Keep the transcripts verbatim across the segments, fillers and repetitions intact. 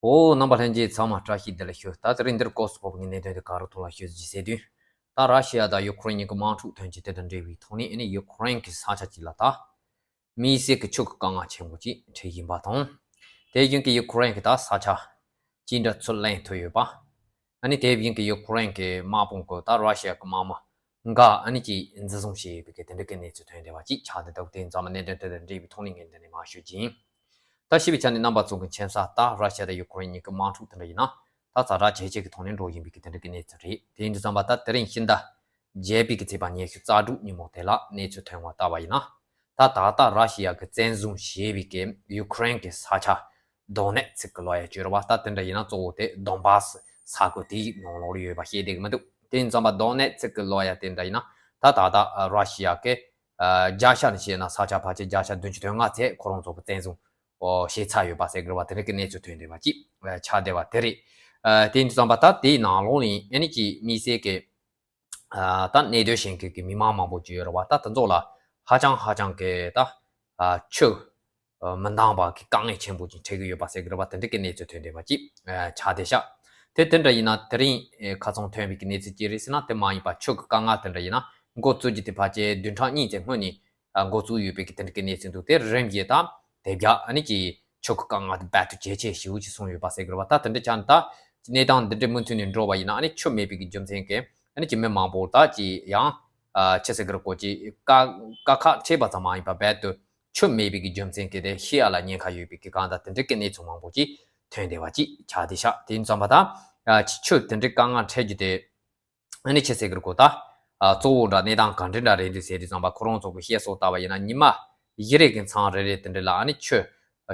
ཨོ། རྣམ་པ་ལྷན་རྒྱས་ཚང་མ་བཀྲ་ཤིས་བདེ་ལེགས་ཞུ། ད་དེ་རིང་འདིར་སྐོར་སུ་ཕོབ་ངེས་གནད་དོན་དེ་ག་རུ་ཐོག་ལ་ཤོད་ཅིག་ཟེར་དུས། ད་ར་ཤི་ཡ་དང་ཡུ་ཁུ་རེན་གཉིས་ཀྱི་དམག་འཁྲུག་ཐོན་གྱི་དེ་དང་འབྲེལ་བའི་ཐོག་ནས་ཨ་ནི་ཡུ་ཁུ་རེན་གྱི་ས་ཆ་གཅིག་ལ་ད་དམིགས་བསལ་གྱི་ཆུ་གི་དཀའ་ངལ་ཆེན་པོ་ཅིག་འཕྲད་བཞིན་པ་དང་། དེ་བཞིན་གྱི་ཡུ་ཁུ་རེན་གྱི་ད་ས་ཆ་ཅི་འདྲ་ཚུར་ལེན་ཐུབ་ཡོད་པ། ཨ་ནི་དེ་བཞིན་གྱི་ཡུ་ཁུ་རེན་གྱི་དམག་དཔུང་གིས་ད་ར་ཤི་ཡ་གི་དམག་མི་འགའ་ཨ་ནི་ཅིག་འཛིན་བཟུང་བྱས་ཡོད་པའི་གི་དེ་འདྲ་གི་གནས་ཚུལ་ཐོན་བསྡད་པ་ཅིག་ཆགས་བསྡད་འདུག་དེ་ཡིན་ཙང་མ་གནད་དོན་དེ་དང་འབྲེལ་བའི་ཐོག་ནས་ངས་འདི་ནས་མར་ཞུ་རྒྱུ་ཡིན། ད་ཤེས་པའི་ཆ་ནས་རྣམ་པ་ཚོ་གི་མཁྱེན་ས་ད་ར་ཤི་ཡ་དང་ཡུ་ཁུ་རེན་གཉིས་ཀྱི་དམག་འཁྲུག་དེ་འདྲ་ཡིན་ན། ད་ཛ་དྲག་ཇེ་ཆེ་གི་ཐོག་ནས་འགྲོ་བཞིན་པའི་གི་དེ་འདྲ་གི་གནས་ཚུལ་རེད། དེ་ཡིན་དུས་ཙམ་པ་ད་དེ་རིང་ཕྱི་ཟླ་བརྒྱད་པའི་གི་ཚེས་པ་ཉི་ཤུ་རྩ་དྲུག་ཉིན་མོ་དེ་ལ་གནས་ཚུལ་ཐོན་པ་ལྟ་བ་ཡིན་ན། ད་ད་ལྟ་ར་ཤི་ཡ་གི་བཙན་བཟུང་བྱས་པའི་གི་ཡུ་ཁུ་རེན་གི་ས་ཆ་དོ་ནེ་ཚིག་གི་ལོ་ཡ་བརྗོད་ར་བ་ད་དེ་འདྲ་ཡིན་ན་གཙོ་བོ་དེ་དོན་བཱ་སི་ས་ཁུལ་དེའི་ནང་ལོགས་ལ་ཡོད་པ་ཤེས་བསྡད་གི་མི་འདུག་དེ་ཡིན་ཙམ་པ་དོ་ནེ་ཚིག་གི་ལོ་ཡ་དེ་འདྲ་ཡིན་ན་ད་ད་ལྟ་ར་ཤི་ཡ་གི་ཨ་བརྒྱ་ཆ་ནས་བཤད་ན་ས་ཆ་ཕལ་ཆེར་བརྒྱ་ཆ་བདུན་ཅུ་དོན་ལྔ་ཚད་ཁོ་རང་ཚོ་གི་བཙན་བཟུང་ཨོ་བྱས་ཚར་ཡོད་པ་ཟེར་གི་རེད་བ། དེ་འདྲ་གི་གནས་ཚུལ་ཐོན་བསྡད་པ་ཅིག་ཨ་ཆགས་བསྡད་པ་དེ་རེད། ཨ་དེ་ཡིན་དུས་ཙམ་པ་ད་དེའི་ནང་ལོགས་ནས་ཨ་ནི་ཅིག་དམིགས་བསལ་གི་ཨ་ད་གནད་དོན་གཞན་གྱི་གི་མི་མང་མང་པོ་ཅིག་ཡོད་རེད་བ། ད་དེ་ཚོ་ལ་ཧ་ཅང་ཧ་ཅང་གི་ད་ཨ་ཆུ་ཨ་མི་འདང་བ་གི་དཀའ་ངལ་ཆེན་པོ་ཅིག་འཕྲད་གི་ཡོད་པ་ཟེར་གི་རེད་བ། དེ་འདྲ་གི་གནས་ཚུལ་ཐོན་བསྡད་པ་ཅིག་ཨ་ཆགས་བསྡད་ཤག་དེ་དེ་འདྲ་ཡིན་ན་དེ་རིང་ཨེ་ཁ་ཚང་ཐོན་པའི་གི་གནས་ཚུལ་ཅི་རེད་ཟེར་ན། དེ་མ་ཡིན་པ་ཆུ་གི་དཀའ་ངལ་དེ་འདྲ་ཡིན་ན་འགོ་བཙུགས་རྒྱུ་དེ་ཕལ་ཆེར་བདུན་ཕྲག་གཉིས་ཙམ་སྔོན་ནས་ཨ་འགོ་བཙུགས་ཡོད་པའི་གི་དེ་འདྲ་གི་གནས་ཚུལ་འདུག་དེ་རིམ་བཞིན་ད་དེ་བརྒྱ་ཨ་ནི་ཅིག་ཆུ་གི་དཀའ་ངལ་དེ་རྦད་དེ་ཇེ་ཆེ་ཞེ་པོ་ཅིག་སོང་ཡོད་པ་ཟེར་གི་རེད་བ། ད་དེ་འདྲ་ཆགས་ན་ད་གནས་སྟངས་འདི་འདྲའི་མུ་མཐུད་ནས་འགྲོ་བ་ཡིན་ན་ཨ་ནི་ཆུ་མེད་པའི་གི་རྒྱུ་མཚན་གྱིས་ཨ་ནི་ཅིག་མི་མང་པོ་ད་ཅིག་ཡང་ཨ་ཆི་ཟེར་གི་རེད་གོ་ཅིག་དཀའ་དཀའ་ཁག་འཕྲད་པ་ཙམ་མ་ཡིན་པ་རྦད་དེ་ཆུ་མེད་པའི་གི་རྒྱུ་མཚན་གྱིས་དེ་ཤི་ཡ་ལ་ཉེན་ཁ་ཡོད་པའི་གི་གང་ལྟར་དེ་འདྲའི་གི་གནས་ཚུལ་མང་པོ་ཅིག་ཐོན་བསྡད་པ་ཅིག་ཆགས་བསྡད་ཤག་དེ་ཡིན་ཙམ་པ་ད་ཨ་ཆུ་དེ་འདྲའི་དཀའ་ངལ་འཕྲད་རྒྱུ་དེ་ཨ་ནི་ཆི་ཟེར་གི་རེད་གོ་ད། ཨ་གཙོ་བོ་འདྲ་གནས་སྟངས་ག་འདྲ་འདྲ་རེད་འདུག་ཟེར་དུས་ཙམ་པ་ཁོ་རང་ཚོ་གི་བཤད་སྲོལ་ལྟ་བ་ཡིན་ན་ཉི་མ་བཞི་རེ་གི་མཚམས་རེ་རེ་དེ་འདྲ་ལ་ཨ་ནི་ཆུ་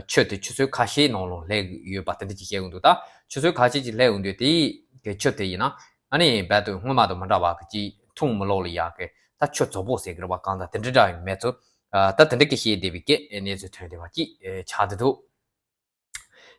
ཆུ་དེ་ཆུ་ཚོད་ཁ་ཤས་ནང་ལོགས་སླེབས་ཡོད་པ་དེ་འདྲ་ཅིག་བཤད་ཡོང་དུས། ད་ཆུ་ཚོད་ཁ་ཤས་ཅིག་སླེབས་ཡོང་དུས་དེའི་གི་ཆུ་དེ་ཡིན་ན་ཨ་ནི་རྦད་དེ་སྔོན་མ་དང་མི་འདྲ་བ་གི་ཅིག་འཐུང་མི་ལོག་ལ་ཡག་གི་ད་ཆུ་བཙོག་པོ་ཟེར་གི་རེད་བ། གང་ལྟར་དེ་འདྲ་འདྲ་ཡིན་མེད་ཚུལ་ཨ་ད་དེ་འདྲ་གི་བཤད་བསྡད་པའི་གི་གནས་ཚུལ་ཐོན་བསྡད་པ་ཅིག་ཨེ་ཆགས་བསྡད་འདུག་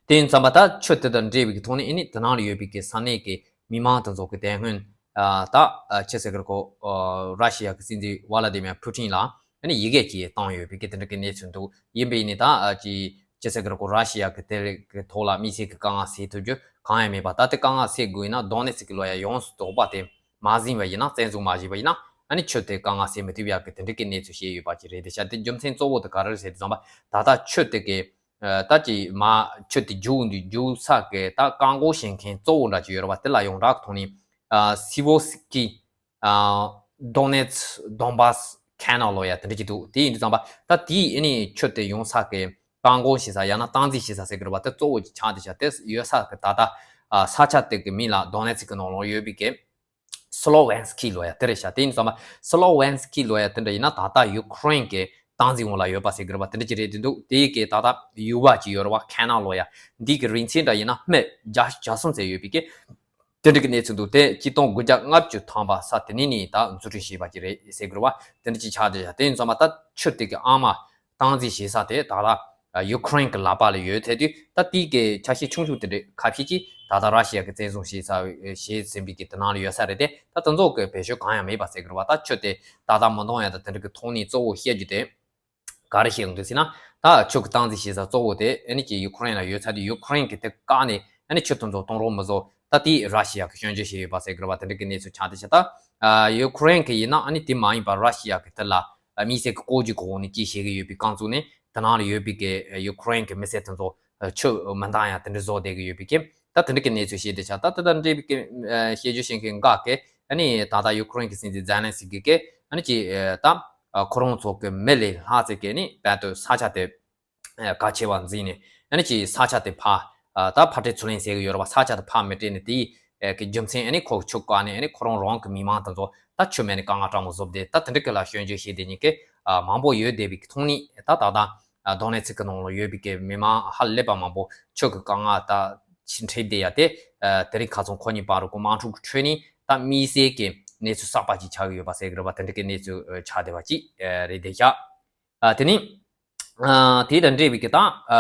དེ་ཡིན་ཙམ་པ་ད་ཆུ་དེ་དང་འབྲེལ་བའི་གི་ཐོག་ནས་ཨ་ནི་དེ་ནང་ལ་ཡོད་པའི་གི་ས་གནས་ཀྱི་མི་མང་དེ་ཚོ་གི་དེ་སྔོན་ཨ་ད་ཨ་ཆི་ཟེར་གི་རེད་གོ་ཨ་ར་ཤི་ཡ་གི་སྲིད་འཛིན་ཝ་ལ་དི་མིར་ཕུ་ཊིན་ལ་ཨ་ནི་ཡི་གེ་ཅིག་བཏང་ཡོད་པའི་གི་དེ་འདྲ་གི་གནས་ཚུལ་འདུག་ཡིན་པས་ནི་ད་ཨ་ཅི་ཆི་ཟེར་གི་རེད་གོ་ར་ཤི་ཡ་གི་དེ་གི་ཐོག་ལ་དམིགས་བསལ་གི་དཀའ་ངལ་སེལ་ཐུབ་རྒྱུ་གང་ཡང་མེད་པ། ད་དེ་དཀའ་ངལ་སེལ་དགོས་ཡིན་ན་དོ་ནེ་ཚིག་གི་ལོ་ཡ་ཡོངས་སུ་རྫོགས་པ་དེ་མ་ཟིན་པ་ཡིན་ན་བཙན་བཟུང་མ་བྱས་པ་ཡིན་ན་ཨ་ནི་ཆུ་དེ་དཀའ་ངལ་སེལ་མི་ཐུབ་ཡག་གི་དེ་འདྲ་གི་གནས་ཚུལ་བཤད་ཡོད་པ་ཅིག་རེད། དེ་ཤ་དེ་རྒྱུ་མཚན་གཙོ་བོ་དེ་ག་རེ་རེད་ཟེར་དུས་ཙམ་པ་ད་ལྟ་ཆུ་དེ་གི་ཨ་ད་ཅིག་མ་ཆུ་དེ་རྒྱུག་འདི་རྒྱུག་ས་གི་ད་བཀག་འགོག་བྱེད་མཁན་གཙོ་བོ་འདྲ་ཅིག་ཡོད་རེད་བ། དེ་ལ་ཡོངས་གྲགས་ཐོག་ནས་ཨ་སི་ཝོ་སི་ཀི་ཨ་དོ་ནེ་ཚི་དོན་བཱ་སི་ཁེ་ནལ་ལོ་ཡ་དེ་འདྲ་ཅིག་འདུག་དེ་ཡིན་དུས་ཙམ་པ་ད་དེའི་ཨ་ནི་ཆུ་དེ་ཡོང་ས་གི་བཀག་འགོག་བྱེད་ས་ཡང་ན་སྟངས་འཛིན་བྱེད་ས་ཟེར་གི་རེད་བ། དེ་གཙོ་བོ་ཅིག་ཆགས་བསྡད་ཤག་དེ་ཡོད་ས་གི་ད་ལྟ་ཨ་ས་ཆ་དེ་གི་མིང་ལ་དོ་ནེ་ཚི་གི་ནང་ལོགས་ཡོད་པའི་གི་སི་ལོ་ཝན་སི་ཀི་ལོ་ཡ་དེ་རེད་ཤག་དེ་ཡིན་ཙང་མ་སི་ལོ་ཝན་སི་ཀི་ལོ་ཡ་དེ་འདྲ་ཡིན་ན་ད་ལྟ་ཡུ་ཁུ་རེན་གྱི་སྟངས་འཛིན་འོག་ལ་ཡོད་པ་ཟེར་གི་རེད་བ། དེ་འདྲ་ཅིག་རེད་དེ་འདུག་དེའི་གི་ད་ལྟ་ཡུ་བ་ཅིག་ཡོད་རེད་བ། ཁེ་ནལ་ལོ་ཡ་འདི་གི་རིང་ཚད་འདྲ་ཡིན་ན་སྨི་བརྒྱ་བརྒྱ་གསུམ་ཙམ་ཡོད་པའི་གི་དེ་འདྲ་གི་གནས་ཚུལ་འདུག་དེ་གཅིག་སྟོང་དགུ་བརྒྱ་ལྔ་བཅུ་ཐམ་པ་ས་དེ་ནས་ནི་ད་འཛུགས་སྐྲུན་བྱས་པ་ཅིག་རེད་ཟེར་གི་རེད་བ། དེ་འདྲ་ཅིག་ཆགས་བསྡད་ཤག་དེ་ཡིན་ཙང་མ་ད་ཆུ་དེ་གི་ཨ་མ་སྟངས་འཛིན་བྱེད་ས་དེ་ད་ལྟ་ཡུ་ཁུ་རེན་གྱི་ལག་པ་ལ་ཡོད་ཚར་དུས་ད་དེའི་གི་ཆ་ཤས་ཆུང་ཆུང་དེ་འདྲས་ཁ་ཤས་ཀྱིས་ད་ལྟ་ར་ཤི་ཡ་གི་བཙན་བཟུང་བྱས་ཚར་བྱས་ཟིན་པའི་གི་དེ་ནང་ལ་ཡོད་ས་རེད་དེ། ད་དེ་ཚོ་གི་བེད་སྤྱོད་གང་ཡང་མེད་པ་ཟེར་གི་རེད་བ། ད་ཆུ་དེ་ཏག་ཏག་མི་འདང་ཡ་ད་དེ་འདྲ་གི་ཐོག་ནས་གཙོ་བོ་བཤད་རྒྱུ་དེ་ག་རེ་བཤད་ཡོང་འདུག་ཟེར་ན། ད་ཆུ་གི་སྟངས་འཛིན་བྱེད་ས་གཙོ་བོ་དེ་ཨ་ནི་ཅིག་ཡུ་ཁུ་རེན་ལ་ཡོད་ཚར་དུས་ཡུ་ཁུ་རེན་གི་དེ་བཀག་ནས་ཨ་ནི་ཆུ་དེ་ཚོ་གཏོང་རོགས་མི་བཟོ། ད་དེ་ར་ཤི་ཡ་གི་སྐྱོན་བརྗོད་བྱས་ཡོད་པ་ཟེར་གི་རེད་བ། དེ་འདྲ་གི་གནས་ཚུལ་ཆགས་བསྡད་ཤག་ད་ཡུ་ཁུ་རེན་གི་ཡིན་ན་ཨ་ནི་དེ་མ་ཡིན་པ་ར་ཤི་ཡ་གི་དེ་ལ་དམིགས་བསལ་གྱི་བཀོད་ཇུས་གོང་ནས་ཅིག་བྱེད་ཀྱི་ཡོད་པའི་རྐང་བཙུགས་ནས་དེ་ནང་ལ་ཡོད་པའི་གི་ཡུ་ཁུ་རེན་གི་མི་སེར་དེ་ཚོ་ཆུ་མི་འདང་ཡ་དེ་འདྲ་བཟོ་བསྡད་ཀྱི་ཡོད་པའི་གི་ད་དེ་འདྲ་གི་གནས་ཚུལ་བཤད་བསྡད་ཤག་ད་དེ་དང་འབྲེལ་བའི་གི་བཤད་རྒྱུ་བཤད་མཁན་འགའ་གིས་ཨ་ནི་ད་ལྟ་ཡུ་ཁུ་རེན་གི་སྲིད་འཛིན་ཛེ་ལན་སི་ཀི་གིས་ཨ་ནི་ཅིག་ད་ཁོ་རང་ཚོ་གི་མི་ལས་ལྷག་ཙམ་གིས་ཨ་ནི་རྦད་དེ་ས་ཆ་དེ་གལ་ཆེ་བ་འཛིན་ནས་ཨ་ནི་ཅིག་ས་ཆ་དེ་ཕར་ད་ཕར་སྤྲད་ཚུར་ལེན་ཟེར་གི་ཡོད་རེད་བ། ས་ཆ་དེ་ཕར་མི་སྤྲད་ནས་དེའི་གི་རྒྱུ་མཚན་ཨ་ནི་ཁོ་ཆུ་བཀག་ནས་ཨ་ནི་ཁོ་རང་རང་གི་མི་མང་དེ་ཚོ་ད་ཆུ་མེད་ནས་དཀའ་ངལ་སྤྲང་པོ་བཟོ་བསྡད། ད་དེ་འདྲ་གི་ལ་སྐྱོན་བརྗོད་བྱེད་བསྡད་མཁན་གི་མང་པོ་ཡོད་བསྡད་པའི་གི་ཐོག་ནས་ད་ད་ལྟ་དོ་ནེ་ཚི་གི་ནང་ལ་ཡོད་པའི་གི་མི་མང་ཧ་ལས་པ་མང་པོ་ཆུ་གི་དཀའ་ངལ་ད་ཕྱིན་འཕྲད་བསྡད་ཡ་དེ་དེ་རིང་ཁ་སང་ཁོ་གཉིས་བར་དུ་གི་དམག་འཁྲུག་གི་ཁྲོད་ནས་ད་དམིགས་བསལ་གི་གནས་ཚུལ་གསར་པ་ཅིག་ཆགས་ཀྱི་ཡོད་པ་ཟེར་གི་རེད་བ། དེ་འདྲ་གི་གནས་ཚུལ་ཆགས་བསྡད་པ་ཅིག་རེད་བསྡད་ཤག་ཨ་དེ་ནི་ཨ་དེ་དང་འབྲེལ་བའི་གི་ད་ཨ་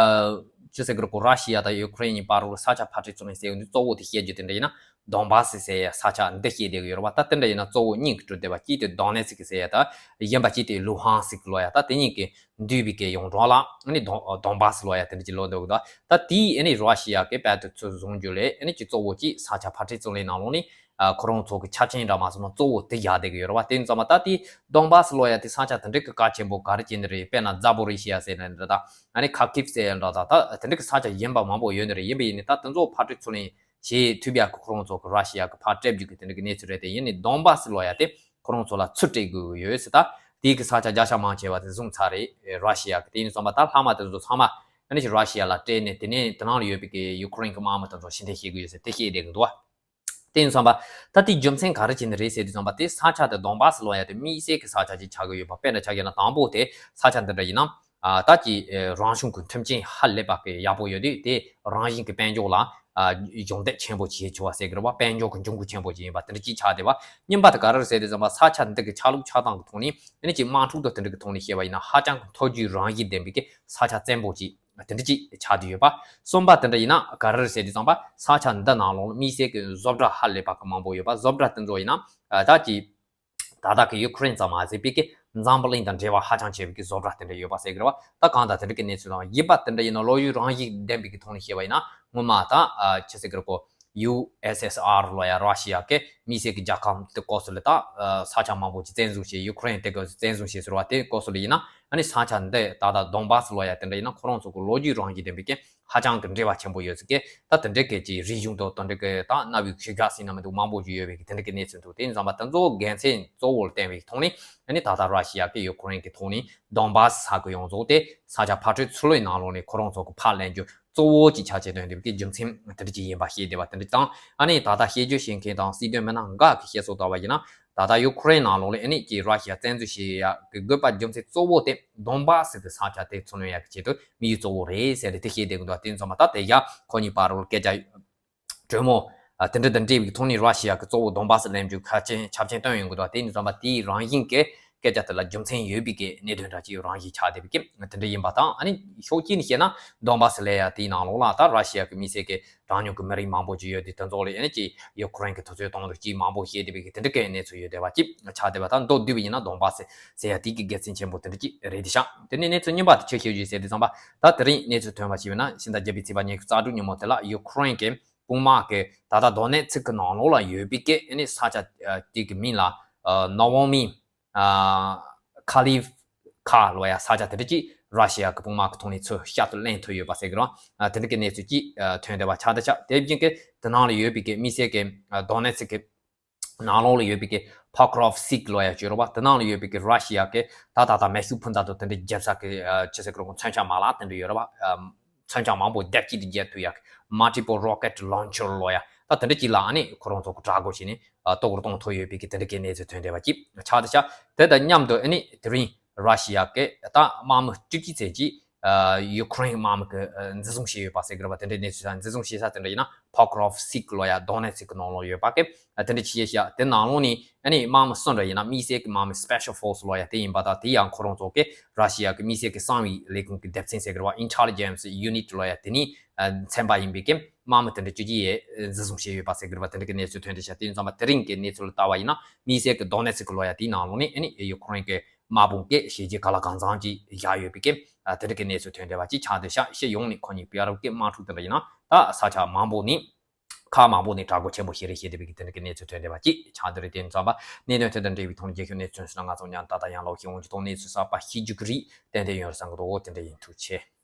ཅི་ཟེར་གི་རེད་གོ་ར་ཤི་ཡ་དང་ཡུ་ཁུ་རེན་གཉིས་བར་དུ་ས་ཆ་ཕར་སྤྲད་ཚུར་ལེན་ཟེར་ཡོང་དུས་གཙོ་བོ་དེ་བཤད་རྒྱུ་དེ་འདྲ་ཡིན་ན་ དོན་བཱ་སི་ཟེར་ཡ་ས་ཆ་འདི་བཤད་བསྡད་ཀྱི་ཡོད་རེད་བ། ད་དེ་འདྲ་ཡིན་ན་གཙོ་བོ་གཉིས་ཀྱི་གྲུབ་བསྡད་པ། གཅིག་དེ་དོན་ནེ་ཚིག་ཟེར་ཡ་ད་གཞན་པ་གཅིག་དེ་ལུ་ཧན་སིག་ལོ་ཡ། ད་དེ་གཉིས་ཀྱི་འདུས་པའི་གི་ཡོངས་གྲགས་ལ་ཨ་ནི་དོན་དོན་བཱ་སི་ལོ་ཡ་དེ་འདྲ་ཅིག་ལབ་འདུག་ད་ད་དེའི་ཨ་ནི་ར་ཤི་ཡ་གི་དཔལ་དུ་ཚུར་བཟུང་རྒྱུ་ལས་ཨ་ནི་ཅིག་གཙོ་བོ་གཅིག་ས་ཆ་ཕར་འཕྲོས་ཚུར་ལེན་ནང་ལོགས་ནི་ཨ་ཁོ་རང་ཚོ་གི་ཆ་རྐྱེན་འདྲ་མ་སོང་ན་གཙོ་བོ་དེ་བཞག་བསྡད་ཀྱི་ཡོད་རེད་བ། དེ་ཡིན་ཙང་མ་ད་དེ་དོན་བཱ་སི་ལོ་ཡ་དེ་ས་ཆ་དེ་འདྲ་གི་གལ་ཆེན་པོ་ག་རེ་བྱས་ནི་རེད། དཔེར་ན་ཛ་པོ་རི་ཤི་ཡ་ཟེར་ནི་འདྲ་ད་ཨ་ནི་ཁ་ཀིབ་ཟེར་ཡ་འདྲ་ད་ད་དེ་འདྲ་གི་ས་ཆ་གཞན་པ་མང་པོ་ཡོད་ནི་རེད། ཡིན་པ་ཡིན་ནི་ད་དེ་ཚོ་ཕར་འཕྲོས་ཚུར་ལེན་བྱེད་ཐུབ་ཡག་གི་ཁོ་རང་ཚོ་གི་ར་ཤི་ཡ་གི་ཕར་སྤྲད་རྒྱུ་གི་དེ་འདྲ་གི་གནས་ཚུལ་རེད། དེ་ཡིན་ནི་དོན་བཱ་སི་ལོ་ཡ་དེ་ཁོ་རང་ཚོ་ལ་ཚུར་སྤྲད་དགོས་ཀྱི་ཡོད་ཟེར། ད་དེའི་གི་ས་ཆ་བརྒྱ་ཆ་མང་ཆེ་བ་དེ་བཟུང་ཚར་རེད་ར་ཤི་ཡ་གི། དེ་ཡིན་ཙང་མ་ད་ལྷག་མ་དེ་ཚོ་ཚང་མ་ཨ་ནི་ར་ཤི་ཡ་ལ་སྤྲད་ནས་དེ་ནས་དེ་ནང་ལ་ཡོད་པའི་གི་ཡུ་ཁུ་རེན་གི་དམག་མི་དེ་ཚོ་ཕྱིར་འཐེན་བྱེད་དགོས་ཡོད་ཟེར་དེ་བཤད་བསྡད་ཀྱི་འདུག་བ། དེ་ཡིན་ཙང་མ་ད་དེའི་རྒྱུ་མཚན་ག་རེ་བྱས་ནི་རེད་ཟེར་དུས་ཙམ་པ་དེ་ས་ཆ་དེ་དོན་བཱ་སི་ལོ་ཡ་དེ་དམིགས་བསལ་གི་ས་ཆ་ཅིག་ཆགས་ཀྱི་ཡོད་པ། དཔེར་ན་ཆ་བཞག་ན་དང་པོ་དེ་ས་ཆ་འདི་འདྲ་ཡིན་ན། ཨ་ད་ཀྱི་ཨེ་རང་བྱུང་གི་མཐུན་རྐྱེན་ཧ་ལས་པ་གི་ཡག་པོ་ཡོད་དུས་དེ་རང་བཞིན་གྱི་དཔལ་འབྱོར་ལ་ཨ་སྦྱོང་བརྡར་ཆེན་པོ་བྱེད་ཆོག་པ་ཟེར་གི་རེད་བ། དཔལ་འབྱོར་གྱི་འབྱུང་ཁུངས་ཆེན་པོ་ཅིག་ཡིན་པ་དེ་འདྲ་ཅིག་ཆགས་བསྡད་པ། གཉིས་པ་དེ་ག་རེ་རེད་ཟེར་དུས་ཙམ་པ་ས་ཆ་འདི་གི་ཆ་ལུགས་ཆགས་སྟངས་ཀྱི་ཐོག་ནས་ཨ་ནི་ཅིག་དམག་འཁྲུག་དང་དེ་འདྲ་གི་ཐོག་ནས་བཤད་པ་ཡིན་ན་ཧ་ཅང་གི་མཐོ་རྒྱུགས་རང་བཞིན་ལྡན་པའི་གི་ས་ཆ་བཙན་པོ་ཅིག་དེ་འདྲ་ཅིག་ཆགས་བསྡད་ཡོད་པ། གསུམ་པ་དེ་འདྲ་ཡིན་ན་ག་རེ་རེད་ཟེར་དུས་ཙམ་པ་ས་ཆ་འདི་ནང་ལོགས་ལ་དམིགས་བསལ་གི་བཟོ་གྲྭ་ཧ་ལས་པ་གི་མང་པོ་ཡོད་པ། བཟོ་གྲྭ་དེ་ཚོ་ཡིན་ན་ཨ་ད་ཀྱི་ད་ལྟ་གི་ཡུ་ཁུ་རེན་ཙམ་མ་ཟད་པའི་གི་འཛམ་བུ་གླིང་དང་འབྲེལ་བ་ཧ་ཅང་ཆེ་བའི་གི་བཟོ་གྲྭ་དེ་འདྲ་ཡོད་པ་ཟེར་གི་རེད་བ། ད་གང་ལྟར་དེ་འདྲ་གི་གནས་ཚུལ་དང་། བཞི་པ་དེ་འདྲ་ཡིན་ན་ལོ་རྒྱུས་རང་བཞིན་ལྡན་པའི་གི་ཐོག་ནས་བཤད་པ་ཡིན་ན་སྔོན་མ་ད་ཨ་ཆི་ཟེར་གི་རེད་གོ། ཡུ་ཨེས་ཨེས་ཨར་ལོ་ཡ་ར་ཤི་ཡ་གི་དམིགས་བསལ་གི་རྒྱལ་ཁབ་དེ་སྐོར་སུ་ལ་ད་ཨ་ས་ཆ་མང་པོ་ཅིག་བཙན་བཟུང་བྱས། ཡུ་ཁུ་རེན་དེ་གི་བཙན་བཟུང་བྱས་ཟེར་བ་དེ་སྐོར་སུ་ལ་ཡིན་ན་ཨ་ནི་ས་ཆ་འདི་ད་ལྟ་དོན་བཱ་སི་ལོ་ཡ་དེ་འདྲ་ཡིན་ན་ཁོ་རང་ཚོ་གི་ལོ་རྒྱུས་རང་བཞིན་ལྡན་པའི་གི་ཧ་ཅང་གི་འབྲེལ་བ་ཆེན་པོ་ཡོད་ཟེར་གི། ད་དེ་འདྲའི་གི་ཅིག་རིག་གཞུང་དང་དེ་འདྲའི་གི་ད་གནའ་བོའི་ཆོས་རྒྱལ་ཟེར་ན་མི་འདུག་མང་པོ་ཞིག་ཡོད་པའི་གི་དེ་འདྲའི་གི་གནས་ཚུལ་འདུག་དེ་ཡིན་ཙང་མ་དེ་ཚོ་དགེ་མཚན་གཙོ་བོར་བསྟན་པའི་ཐོག་ནས་ཨ་ནི་ད་ལྟ་ར་ཤི་ཡ་གི་ཡུ་ཁུ་རེན་གི་ཐོག་ནས་དོན་བཱ་སི་ས་ཁུལ་ཡོངས་རྫོགས་དེ་ས་ཆ་ཕར་འཕྲོས་ཚུར་ལེན་ནང་ལོགས་ནས་ཁོ་རང་ཚོ་གི་ཕར་ལེན་རྒྱུ་གཙོ་བོ་གཅིག་ཆ་བྱས་དོན་དེ་གི་རྒྱུ་མཚན་དེ་འདྲ་ཅིག་ཡིན་པ་ཤེས་བསྡད་པ་དེ་འདྲ་དང་། ཨ་ནི་ད་ལྟ་བཤད་རྒྱུ་བཤད་མཁན་དང་སྲིད་དོན་མི་སྣ་འགའ་གི་བཤད་སྲོལ་ལྟར་བ་ཡིན་ན། ད་ལྟ་ཡུ་ཁུ་རེན་ནང་ལོགས་ལ་ཨ་ནི་ཀྱི་ར་ཤི་ཡ་བཙན་འཛུལ་བྱེད་ཡག་གི་དགོས་པ་རྒྱུ་མཚན་གཙོ་བོ་དེ་དོན་བཱ་སི་གི་ས་ཆ་དེ་ཚུར་ལེན་ཡག་གི་ཆེད་དུ་དམིགས་ཡུལ་གཙོ་བོ་རེད་ཟེར་ཏེ་དེ་བཤད་བསྡད་ཀྱི་འདུག་དེ་ཡིན་ཙང་མ་ད་དེ་ཡ་ཁོ་གཉིས་བར་ལ་སྐད་ཆ་གྲོས་མོལ་དེ་འདྲ་དང་འབྲེལ་བའི་ཐོག་ནས་ར་ཤི་ཡ་གི་གཙོ་བོ་དོན་བཱ་སི་ལེན་རྒྱུ་ཁ་ཆེན་ཆབ་ཆེན་བཏོན་ཡོང་གི་འདུག་དེ་ཡིན་ཙང་མ་དེའི་རང་བཞིན་གྱི་སྐད་ཆ་དེ་ལ་རྒྱུ་མཚན་ཡོད་པའི་གི་གནད་དོན་འདྲ་ཅིག་རང་བཞིན་ཆགས་བསྡད་པའི་གི་དེ་འདྲ་ཡིན་པ་དང་། ཨ་ནི་ཕྱོགས་གཅིག་ནས་བཤད་ན་དོན་བཱ་སི་ལབ་ཡ་དེའི་ནང་ལོགས་ལ་ད་ར་ཤི་ཡ་གི་དམིགས་བསལ་གི་གྲངས་ཉུང་གི་མི་རིགས་མང་པོ་ཅིག་ཡོད་དེ། དེ་ཚོ་ལ་ཨ་ནི་ཅིག་ཡུ་ཁུ་རེན་གྱི་དུས་ཚོད་གཏོང་འདུག་ཅིག་མང་པོ་བཤད་བསྡད་པའི་གི་དེ་འདྲ་གི་གནས་ཚུལ་ཡོད་བསྡད་པ་ཅིག་ཆགས་བསྡད་པ་དང་། མདོར་བསྡུས་པ་ཡིན་ན་དོན་བཱ་སི་ཟེར་ཡ་དེ་གི་དགེ་མཚན་ཆེན་པོ་དེ་འདྲ་ཅིག་རེད་དེ་ཤག་དེ་ནས་གནས་ཚུལ་གཉིས་པ་དེ་ཆི་ཞིག་ཡོད་ཟེར་དུས་ཙམ་པ། ད་དེ་རིང་གནས་ཚུལ་ཐོན་པ་ཞིག་ཡིན་ན་ཕྱི་ཟླ་བརྒྱད་པའི་ཚེས་པ་ཉི་ཤུ་རྩ་དྲུག་ཉིན་མོ་དེ་ལ་ཡུ་ཁུ་རེན་གྱི་དཔུང་དམག་གི་ད་ལྟ་དོན་ནེ་ཚིག་གི་ནང་ལོགས་ལ་ཡོད་པའི་གི་ཨ་ནི་ས་ཆ་དེ་གི་མིང་ལ་ནོ་ཝོ་མི། ཁ་ལི་ཁ་ལོ་ཡ་ས་ཆ་དེ་འདྲ་ཅིག་ར་ཤི་ཡ་གི་དཔུང་དམག་གི་ཐོག་ནས་ཚུར་ཤར་དུ་ལེན་ཐུབ་ཡོད་པ་ཟེར་གི་རང་། དེ་འདྲ་གི་གནས་ཚུལ་ཅིག་ཐོན་བསྡད་པ་ཆགས་བསྡད་ཤག་དེ་བཞིན་གི་དེ་ནང་ལ་ཡོད་པའི་གི་དམིགས་བསལ་གི་དོན་ནེ་ཚིག་གི་ནང་ལོགས་ལ་ཡོད་པའི་གི་ཕོ་ཀྲོབ་སིག་ལོ་ཡ་ཅིག་ཡོད་རེད་བ། དེ་ནང་ལ་ཡོད་པའི་གི་ར་ཤི་ཡ་གི་ད་ད་ད་མེ་ཤུགས་འཕུར་མདའ་དང་དེ་འདྲ་རྒྱབ་ས་གི་ཆི་ཟེར་གི་རེད་གོ། མཚོན་ཆ་མ་ལག་དེ་འདྲ་ཡོད་རེད་བ། མཚོན་ཆ་མང་པོ་རྡེབ་གཅིག་ཏུ་རྒྱག་ཐུབ་ཡག་གི་multiple rocket launcher ལོ་ཡ། ད་དེ་འདྲ་ཅིག་ལ་ཨ་ནི་ཁོ་རང་ཚོ་གི་དྲག་རྒོལ་བྱས་ནས་ཨ་གཏོར་རྒོལ་གཏོང་ཐུབ་ཡོད་པའི་གི་དེ་འདྲ་གི་གནས་ཚུལ་ཐོན་བསྡད་པ་ཅིག་ཆགས་བསྡད་ཤག་དེ་དང་མཉམ་དུ་ཨ་ནི་དེ་རིང་ར་ཤི་ཡ་གི་ད་དམག་མི་བཅུ་གཅིག་ཙམ་ཅིག་ཨ་ཡུ་ཁུ་རེན་དམག་མི་གི་ཨ་འཛིན་བཟུང་བྱས་ཡོད་པ་ཟེར་གི་རེད་བ། དེ་འདྲའི་གནས་ཚུལ་དང་། འཛིན་བཟུང་བྱས་ས་དེ་འདྲ་ཡིན་ན་ཕོ་ཀྲོབ་སིག་ལོ་ཡ་དོན་ནེ་ཚིག་གི་ནང་ལོགས་ཡོད་པ་གི་ཨ་དེ་འདྲ་ཅིག་བྱས་ཤག་དེ་ནང་ལོགས་ནས་ཨ་ནི་དམག་མི་གསུམ་འདྲ་ཡིན་ན་དམིགས་བསལ་གི་དམག་མི་special force ལོ་ཡ་དེ་ཡིན་པ་དང་། དེ་ཡང་ཁོ་རང་ཚོ་གི་ར་ཤི་ཡ་གི་དམིགས་བསལ་གི་གསང་བའི་ལས་ཁུངས་ཀྱི་སྡེ་ཚན་ཟེར་གི་རེད་བ། Intelligence Unit ལོ་ཡ་དེ་ནས་ཨ་མཚན་པ་ཡིན་པའི་གི་དམག་མི་དེ་འདྲ་བཅུ་གཅིག་ཡས་འཛིན་བཟུང་བྱས་ཡོད་པ་ཟེར་གི་རེད་བ། དེ་འདྲ་གི་གནས་ཚུལ་ཐོན་བསྡད་ཤག་དེ་ཡིན་ཙང་མ་དེ་རིང་གི་གནས་ཚུལ་ལ་ལྟ་བ་ཡིན་ན་དམིགས་བསལ་གི་དོན་ནེ་ཚིག་གི་ལོ་ཡ་དེའི་ནང་ལོགས་ནས་ཨ་ནི་ཡུ་ཁུ་རེན་གི་དམག་དཔུང་གི་བྱས་རྗེས་ག་ལ་གང་འཚམ་ཅིག་བཞག་ཡོད་པའི་གི་ཨ་དེ་འདྲ་གི་གནས་ཚུལ་ཐོན་བསྡད་པ་ཅིག་ཆགས་བསྡད་ཤག་སྤྱི་ཡོངས་ནས་ཁོ་གཉིས་པི་ཨར་གི་དམག་འཁྲུག་དེ་འདྲ་ཡིན་ན་ད་ས་ཆ་མང་པོ་ནས་ཁག་མང་པོ་ནས་དྲག་རྒོལ་ཆེན་པོ་ཞིག་རེད་བྱས་བསྡད་པའི་གི་དེ་འདྲ་གི་གནས་ཚུལ་ཐོན་བསྡད་པ་ཅིག་ཆགས་བསྡད་རེད། དེ་ཡིན་ཙང་མ་གནད་དོན་དེ་དང་འབྲེལ་བའི་ཐོག་ནས་རྒྱལ་ཁབ་གནས་ཚུལ་སོགས་ང་ཚོ་མཉམ་ད་ལྟ་ཡང་ལོག་ཤེས་ཡོང་རྒྱུ་དང་གནས་ཚུལ་གསར་པ་ཤེས་རྒྱུ་གི་རིགས་ཏན་ཏན་ཡོང་བསམ་གི་འདུག་དེ་འདྲ་ཡིན། ཐུགས་རྗེ་ཆེ།